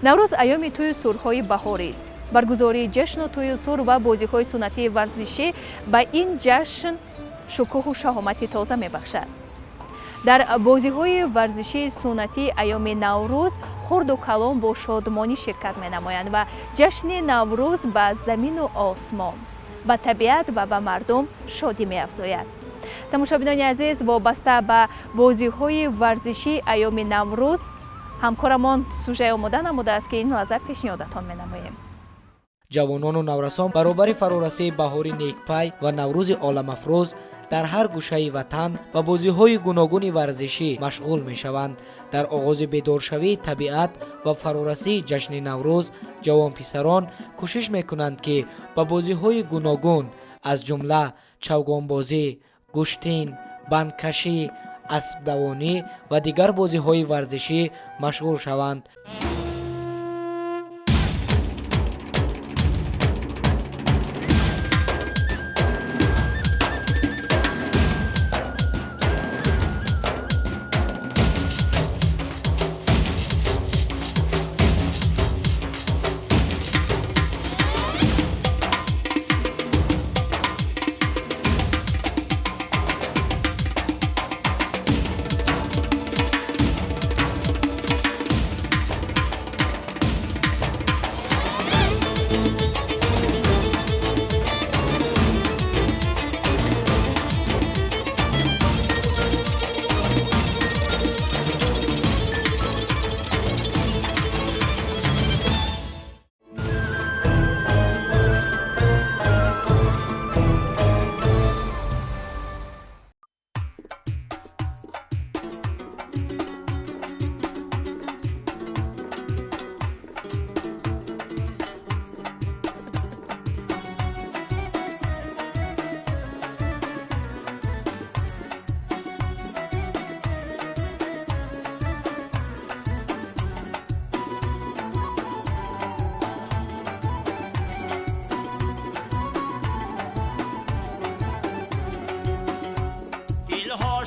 Наврӯз айёми тӯю сурҳои баҳорист. Баргузории ҷашну тӯю сур ва бозиҳои суннатии варзишӣ ба ин ҷашн шукӯҳу шаҳомати тоза мебахшад. Дар бозиҳои варзишии суннатии айёми Наврӯз хурду калон бо шодмонӣ ширкат менамоянд ва ҷашни Наврӯз ба замину осмон, ба табиат ва ба мардум шодӣ меафзояд. Тамошобинони азиз, вобаста ба бозиҳои варзишии айёми Наврӯз ҳамкорамон сюжет омода намудааст, ки ин лаҳза пешниҳодатон менамоем. Ҷавонону наврасон баробари фарорасии баҳори некпай ва Наврӯзи оламафрӯз дар ҳар гӯшаи ватан ба бозиҳои гуногуни варзишӣ машғул мешаванд. Дар оғози бедоршавии табиат ва фарорасии ҷашни Наврӯз ҷавонписарон кӯшиш мекунанд, ки ба бозиҳои гуногун, аз ҷумла чавгонбозӣ, гӯштин, бандкашӣ, аспдавонӣ ва дигар бозиҳои варзишӣ машғул шаванд.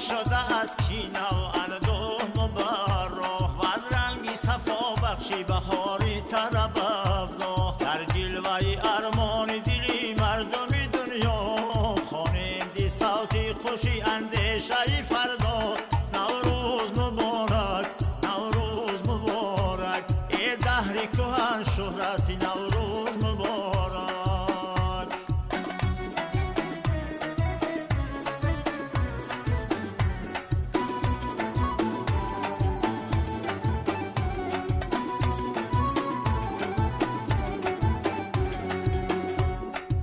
شده از کینه و اندوه مبرح و از رنگی صفا بخشی بهاری طرب افزا در جلوه ارمان دلی مردمی دنیا خوانیم دی صوتی خوشی اندیشه فردا. نوروز مبارک، نوروز مبارک، ای دهر کهن شهرت نوروز مبارک.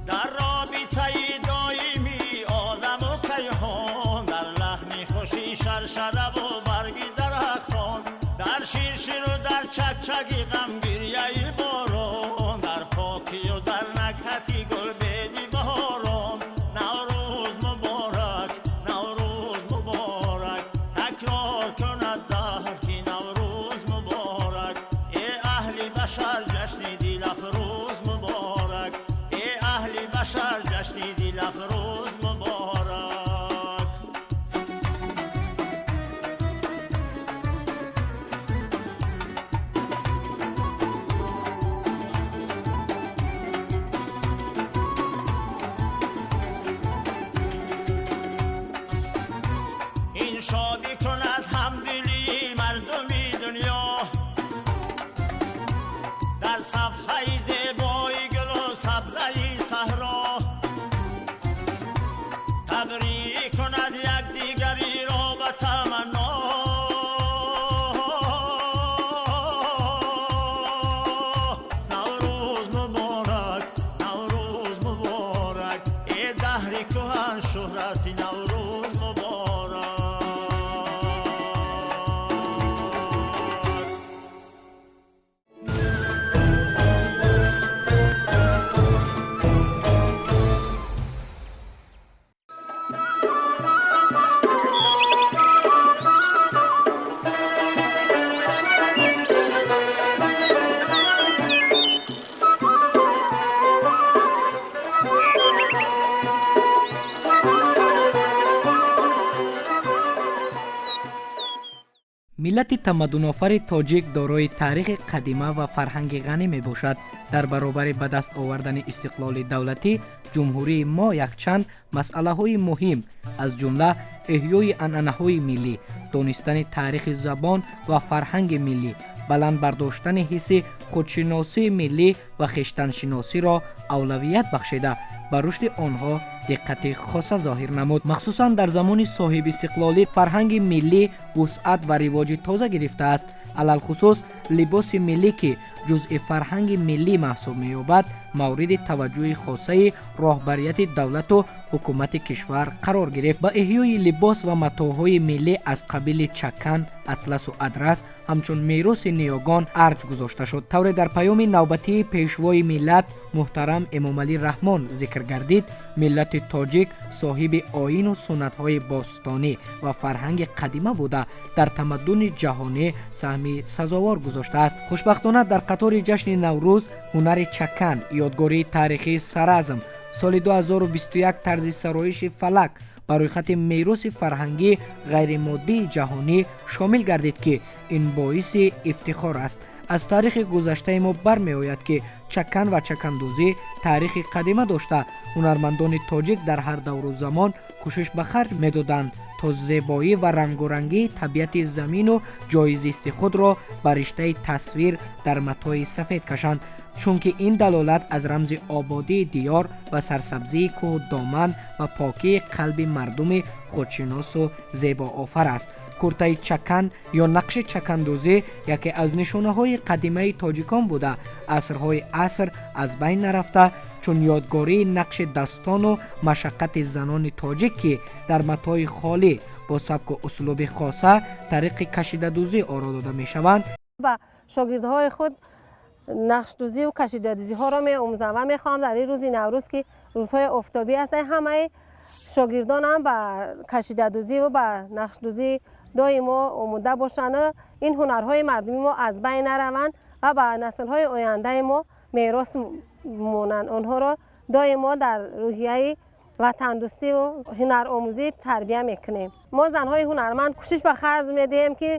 در رابطه دائمی آدم و کیهان، در لحن خوشی شرشره و برگی درختان، در شیرشیر و در چکچکی غم گریه باران، در پاکی و در نکهتی گل بیدی بهاران. نوروز مبارک، نوروز مبارک، تکرار کند دهر که نوروز مبارک. ای اهل بشر جشن دل افروز مبارک، ای اهل بشر جشن دل افروز مبارک. این شادی کند همدلی مردمی دنیا، در صفحه زیبای گل و سبزه صحرا، تبریک کند یکدیگری را به تمنا. نوروز مبارک، نوروز مبارک، ای دهر کهن شهرت نوروز مبارک. Миллати тамаддунофари тоҷик дорои таърихи қадима ва фарҳанги ғанӣ мебошад. Дар баробари ба даст овардани истиқлоли давлатӣ, ҷумҳурии мо якчанд масъалаҳои муҳим, аз ҷумла эҳёи анъанаҳои миллӣ, донистани таърихи забон ва фарҳанги миллӣ, баланд бардоштани ҳисси худшиносии миллӣ ва хештаншиносиро авлавият бахшида, ба рушди онҳо диққати хоса зоҳир намуд. Махсусан дар замони соҳибистиқлолӣ фарҳанги миллӣ вусъат ва ривоҷи тоза гирифтааст. Алалхусус либоси миллӣ, ки ҷузъи фарҳанги миллӣ маҳсуб меёбад, мавриди таваҷҷӯҳи хосаи роҳбарияти давлату ҳукумати кишвар қарор гирифт. Ба эҳёи либос ва матоъҳои миллӣ аз қабили чакан, атласу адрас ҳамчун мероси ниёгон арҷ гузошта шуд. Тавре дар паёми навбатии пешвои миллат муҳтарам Эмомалӣ Раҳмон зикр гардид, миллати тоҷик соҳиби оину суннатҳои бостонӣ ва фарҳанги қадима буда, дар тамаддуни ҷаҳонӣ саҳми сазовор гузоштааст. Хушбахтона, дар қатори ҷашни Наврӯз ҳунари чакан, ёдгории таърихии Саразм, соли 2021 тарзи сароиши фалак ба рӯйхати мероси фарҳангии ғайримоддии ҷаҳонӣ шомил гардид, ки ин боиси ифтихор аст. Аз таърихи гузаштаи мо бармеояд, ки чакан ва чакандӯзӣ таърихи қадима дошта, ҳунармандони тоҷик дар ҳар давру замон кӯшиш ба харҷ медоданд, то зебоӣ ва рангорангии табиати замину ҷойи зисти худро ба риштаи тасвир дар матои сафед кашанд, чунки ин далолат аз рамзи ободии диёр ва сарсабзии кӯҳу доман ва покии қалби мардуми худшиносу зебоофар аст. Куртаи чакан ё нақши чакандӯзӣ яке аз нишонаҳои қадимаи тоҷикон буда, асрҳои аср аз байн нарафта, чун ёдгории нақши дастону машаққати занони тоҷик, ки дар матои холӣ бо сабку услуби хоса тариқи кашидадӯзӣ оро дода мешаванд. Ба шогирдҳои худ нақшдӯзию кашидадӯзиҳоро меомӯзам ва мехоҳам дар ин рӯзи Наврӯз, ки рӯзҳои офтобӣ ҳастанд, ҳамаи шогирдонам ба кашидадӯзиву ба нақшдӯзӣ доимо омода бошанд, ин ҳунарҳои мардумии мо аз байн нараванд ва ба наслҳои ояндаи мо мерос монанд. Онҳоро доимо дар рӯҳияи ватандӯстиву ҳунаромӯзӣ тарбия мекунем. Мо, занҳои ҳунарманд, кӯшиш ба харҷ медиҳем, ки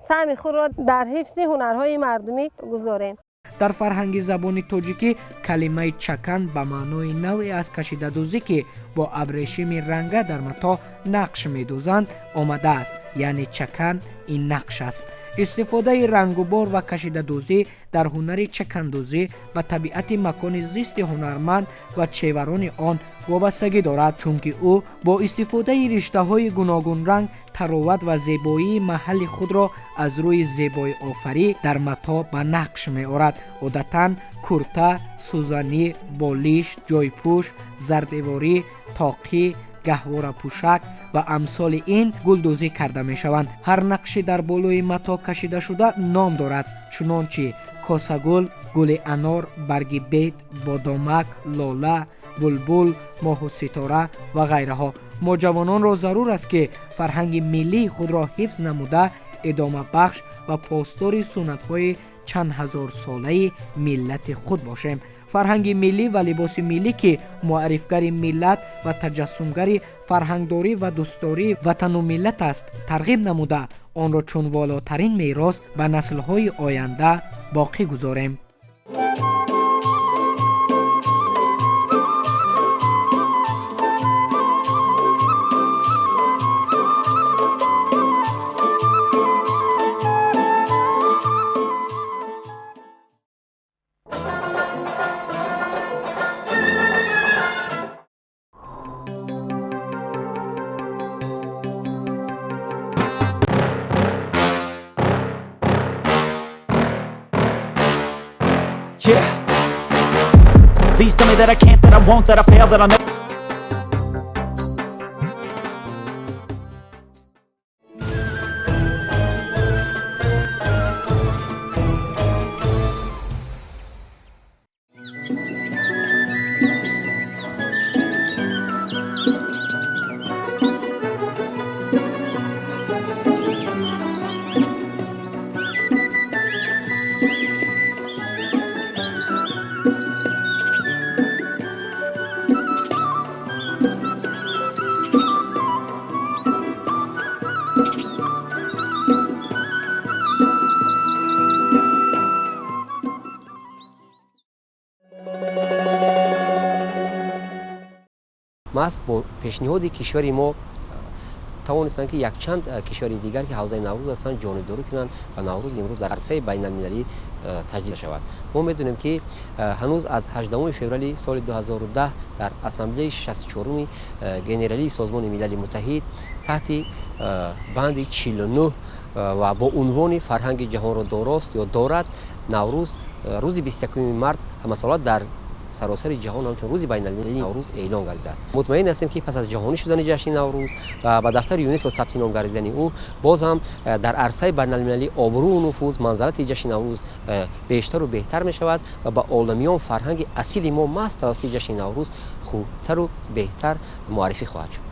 саҳми худро дар ҳифзи ҳунарҳои мардумӣ гузорем. Дар фарҳанги забони тоҷикӣ калимаи чакан ба маънои навъе аз кашидадӯзӣ, ки бо абрешими ранга дар матоъ нақш медӯзанд, омадааст, яъне чакан ин нақш аст. Истифодаи рангубор ва кашидадӯзӣ дар ҳунари чакандӯзӣ ба табиати макони зисти ҳунарманд ва чеварони он вобастагӣ дорад, чунки ӯ бо истифодаи риштаҳои гуногунранг тароват ва зебоии маҳалли худро аз рӯи зебоиофарӣ дар матоъ ба нақш меорад. Одатан курта, сӯзанӣ, болиш, ҷойпӯш, зардеворӣ, тоқӣ, гаҳворапӯшак ва амсоли ин гулдӯзӣ карда мешаванд. Ҳар нақши дар болои матоъ кашидашуда ном дорад, чунончи косагул, гули анор, барги бед, бодомак, лола, булбул, моҳу ситора ва ғайраҳо. Мо ҷавононро зарур аст, ки фарҳанги миллии худро ҳифз намуда, идомабахш ва посдори суннатҳои чанд ҳазорсолаи миллати худ бошем. Фарҳанги миллӣ ва либоси миллӣ, ки муаррифгари миллат ва таҷассумгари фарҳангдорӣ ва дӯстдории ватану миллат аст, тарғиб намуда, онро чун волотарин мерос ба наслҳои оянда боқӣ гузорем. Yeah. Please tell me that I can't, that I won't, that I fail, that I'll never. Маҳз бо пешниҳоди кишвари мо тавонистанд, ки якчанд кишвари дигар, ки ҳавзаи Наврӯз ҳастанд, ҷонибдорӣ кунанд ва Наврӯз имрӯз дар арсаи байналмилалӣ таҷлил шавад. Мо медонем, ки ҳанӯз аз 18 феврали соли 2010 дар Ассамблеяи 64-уми Генералии Созмони Милали Муттаҳид таҳти банди 49 ва бо унвони «Фарҳанги ҷаҳонро дорост ё дорад» Наврӯз рӯзи 21 март ҳамасола дар саросари ҷаҳон ҳамчун рӯзи байналмилалии Наврӯз эълон гардидааст. Мутмаин ҳастем, ки пас аз ҷаҳонӣ шудани ҷашни Наврӯз ва ба дафтари ЮНЕСКО сабти ном гардидани ӯ, боз ҳам дар арсаи байналмилалӣ обрӯу нуфуз, манзалати ҷашни Наврӯз бештару беҳтар мешавад ва ба оламиён фарҳанги асили мо маҳз тавассути ҷашни Наврӯз хубтару беҳтар муаррифӣ хоҳад шуд.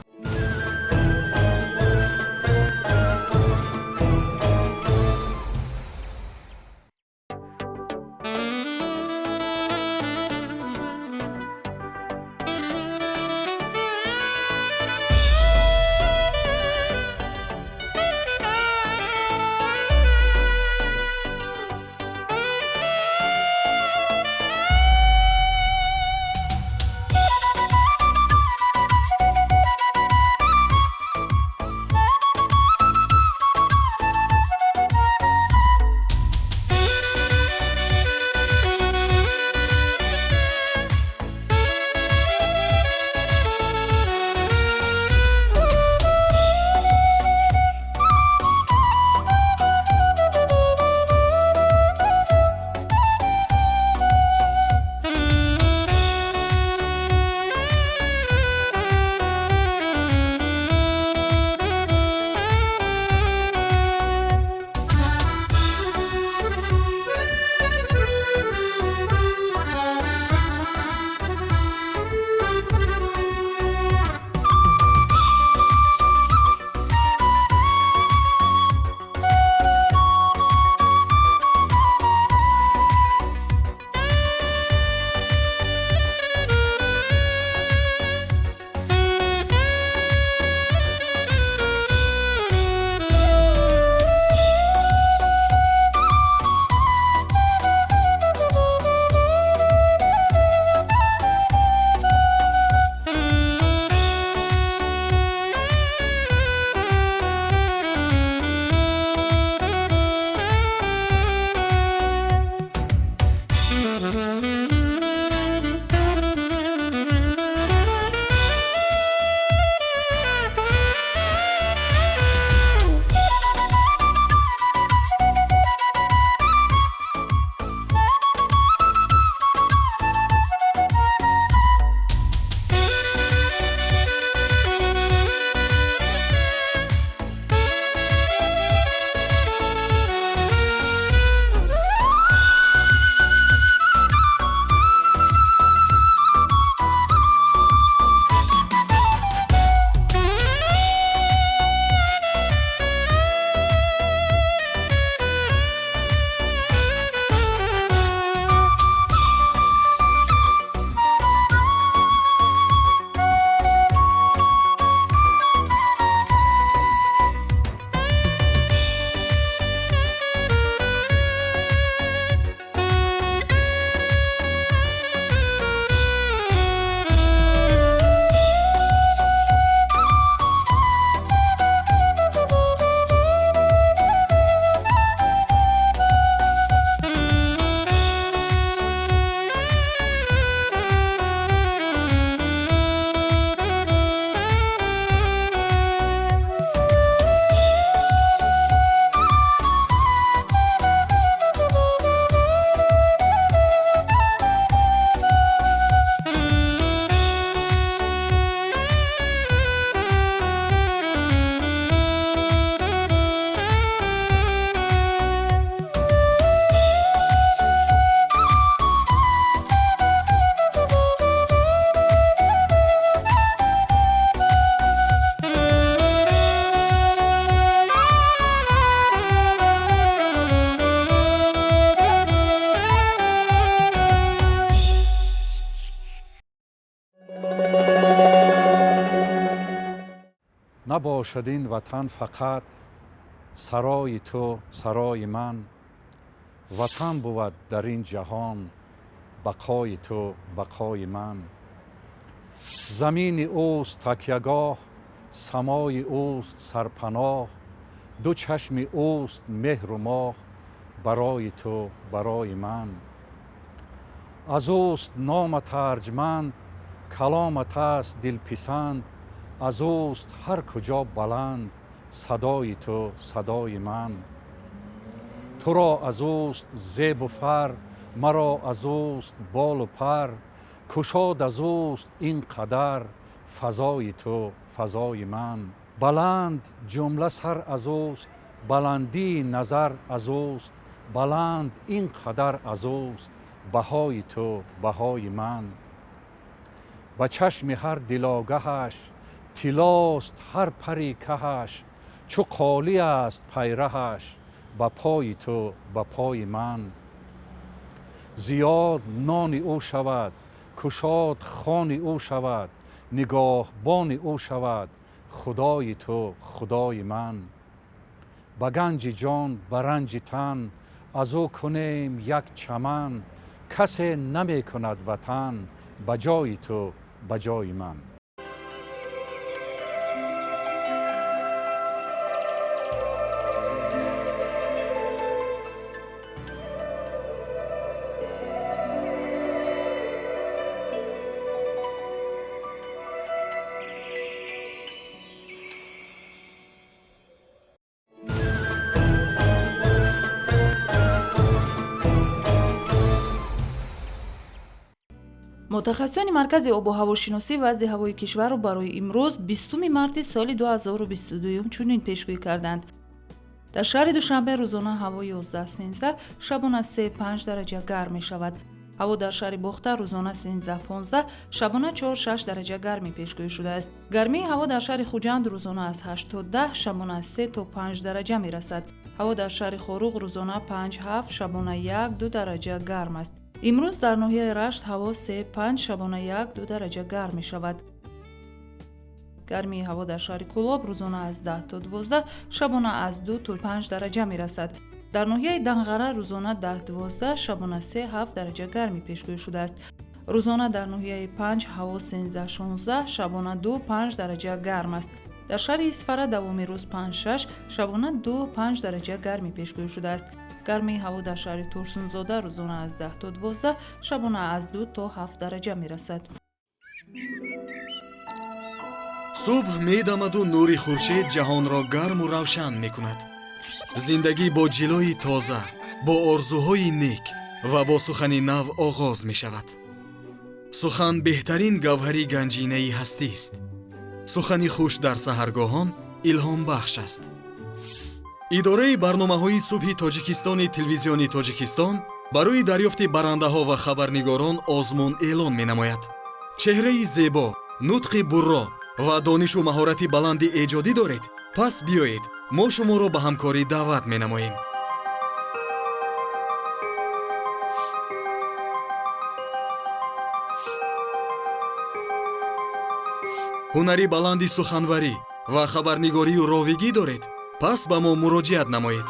Набошад ин ватан фақат сарои ту, сарои ман, ватан бувад дар ин ҷаҳон бақои ту, бақои ман. Замини ӯст такягоҳ, самои ӯст сарпаноҳ, ду чашми ӯст меҳру моҳ барои ту, барои ман. Аз ӯст номат арҷманд, каломат аст дилписанд, аз ӯст ҳар куҷо баланд садои ту, садои ман. Туро аз ӯст зебу фар, маро аз ӯст болу пар, кушод аз ӯст ин қадар фазои ту, фазои ман. Баланд ҷумла сар аз ӯст, баландии назар аз ӯст, баланд ин қадар аз ӯст баҳои ту, баҳои ман. Ба чашми ҳар дилогаҳаш тиллост ҳар пари каҳаш, чу қолӣ аст пайраҳаш ба пои ту, ба пои ман. Зиёд нони ӯ шавад, кушод хони ӯ шавад, нигоҳбони ӯ шавад худои ту, худои ман. Ба ганҷи ҷон, ба ранҷи тан аз ӯ кунем як чаман, касе намекунад ватан ба ҷои ту, ба ҷои ман. Мутахассисони Маркази обу ҳавошиносӣ вазъи ҳавои кишварро барои имрӯз, 20 марти соли 2022, чунин пешгӯӣ карданд. Дар шаҳри Душанбе рӯзона ҳаво 11-13, шабона 3-5 дараҷа гарм мешавад. Ҳаво дар шаҳри Бохтар рӯзона 13-15, шабона 4-6 дараҷа гармӣ пешгӯӣ шудааст. Гармии ҳаво дар шаҳри Хуҷанд рӯзона аз 8 то 10, шабона аз 3 то 5 дараҷа мерасад. Ҳаво дар шаҳри Хоруғ рӯзона 5-7, шабона 1-2 дараҷа гарм аст. Имрӯз дар ноҳияи Рашт ҳаво 3-5, шабона 1-2 дараҷа гарм мешавад. Гармии ҳаво дар шаҳри Кӯлоб рӯзона аз 10 то 12, шабона аз 2 то 5 дараҷа мерасад. Дар ноҳияи Данғара рӯзона 10-12, шабона 3-7 дараҷа гармӣ пешгӯӣ шудааст. Рӯзона дар ноҳияи Панҷ ҳаво 13-16, шабона 2-5 дараҷа гарм аст. Дар шаҳри Исфара давоми рӯз 5-6, шабона 2-5 дараҷа гармӣ пешгӯӣ шудааст. Гармии ҳаво дар шаҳри Турсунзода рӯзона аз 10 то 12, шабона аз 2 то 7 дараҷа мерасад. Субҳ медамаду нури хуршед ҷаҳонро гарму равшан мекунад. Зиндагӣ бо ҷилои тоза, бо орзуҳои нек ва бо сухани нав оғоз мешавад. Сухан беҳтарин гавҳари ганҷинаи ҳастист. Сухани хуш дар саҳаргоҳон илҳомбахш аст. Идораи барномаҳои субҳи Тоҷикистони телевизиони Тоҷикистон барои дарёфти барандаҳо ва хабарнигорон озмун эълон менамояд. Чеҳраи зебо, нутқи бурро ва донишу маҳорати баланди эҷодӣ доред? Пас биёед, мо шуморо ба ҳамкорӣ даъват менамоем. Ҳунари баланди суханварӣ ва хабарнигорию ровигӣ доред? Пас ба мо муроҷиат намоед.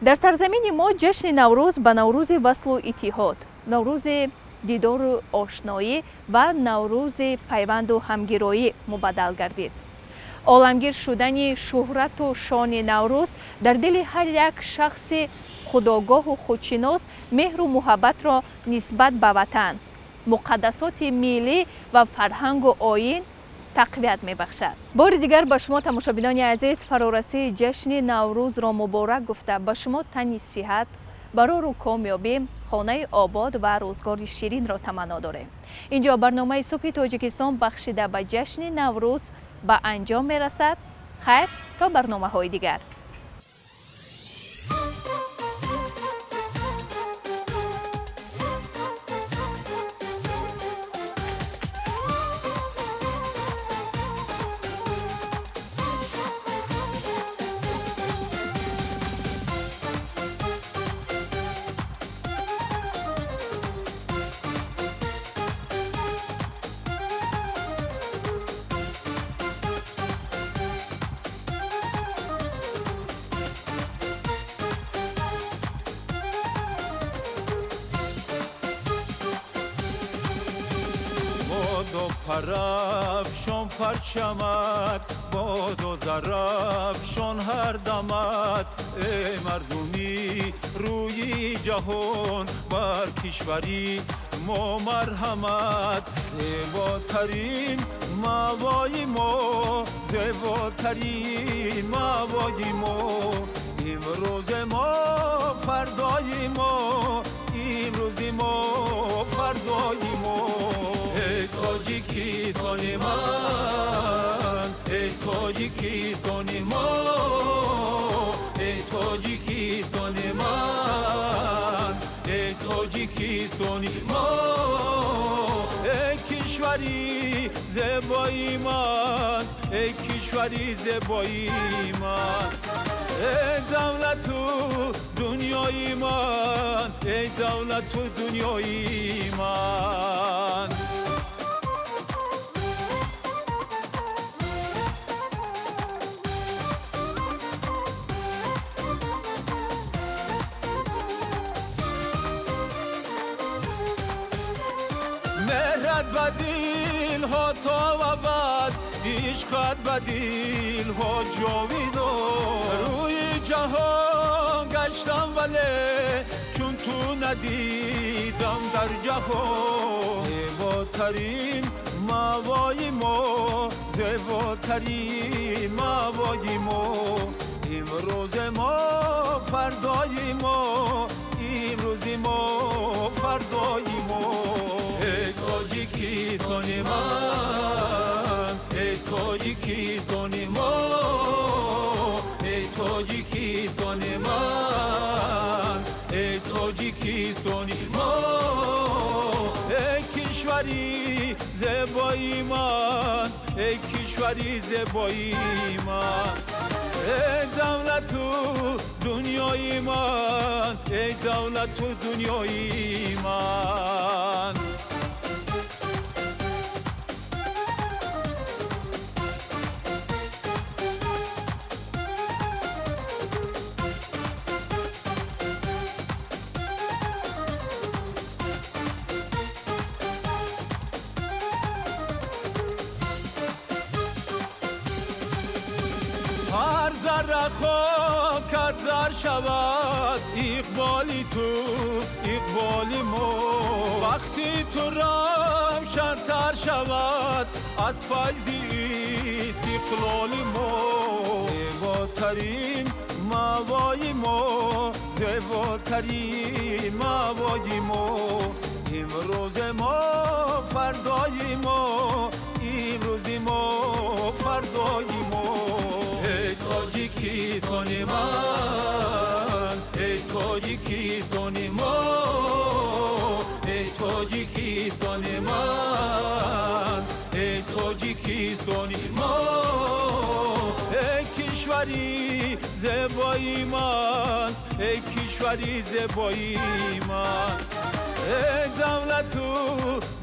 Дар сарзамини мо ҷашни Наврӯз ба Наврӯзи васлу иттиҳод, Наврӯзи дидору ошноӣ ва Наврӯзи пайванду ҳамгироӣ мубаддал гардид. Оламгир шудани шӯҳрату шони Наврӯз дар дили ҳар як шахси худогоҳу худшинос меҳру муҳаббатро нисбат ба ватан, муқаддасоти миллӣ ва фарҳангу оин тақвият мебахшад. Бори дигар ба шумо, тамошобинони азиз, фарорасии ҷашни Наврӯзро муборак гуфта, ба шумо тани сиҳат, барору комёбӣ Хонаи обод ва рӯзгори ширинро таманно дорем. Инҷо барномаи Субҳи Тоҷикистон, бахшида ба ҷашни Наврӯз, ба анҷом мерасад. Хайр, то барномаҳои дигар. Парafşon parçamat, bodo zarafşon her damat. Ey merdumi ruyi jahon, bar kişvari mo marhamat. Zebotarin mavoyi mo, zebotarin mavoyi mo. İmroz mo fardoyi mo, imroz mo fardoyi mo. Ey Тоҷикистони ман, эй Тоҷикистони мо, эй Тоҷикистони ман, эй Тоҷикистони мо, эй кишвари зебои ман, эй кишвари зебои ман, эй давлату дунёи ман, эй давлату дунёи ман. Меҳрат ба дилҳо то абад, ишқат ба дилҳо ҷовидон. Рӯи ҷаҳон гаштам, вале чун ту надидам дар ҷаҳон. Зеботарин мавои мо, зеботарин мавои мо, имрӯзи мо фардои мо, имрӯзи мо фардои мо. Эй Тоҷикистони ман, эй Тоҷикистони мо, эй Тоҷикистони ман, эй Тоҷикистони мо, эй кишвари зебои ман, эй кишвари зебои ман, эй давлату дунёи ман, эй давлату дунёи ман. Ҳар зарра хокат зар шавад, иқболи ту иқболи мо, вақти ту равшантар шавад аз файзи истиқлоли мо. Зеботарин мавои мо, зеботарин мавои мо, имрӯзи мо фардои мо, имрӯзи мо фардои мо. Эй Тоҷикистони ман, эй Тоҷикистони мо, эй Тоҷикистони ман, эй Тоҷикистони мо, эй кишвари зебои ман, эй кишвари зебои ман, эй давлату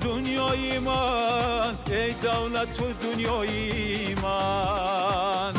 дунёи ман, эй давлату дунёи ман.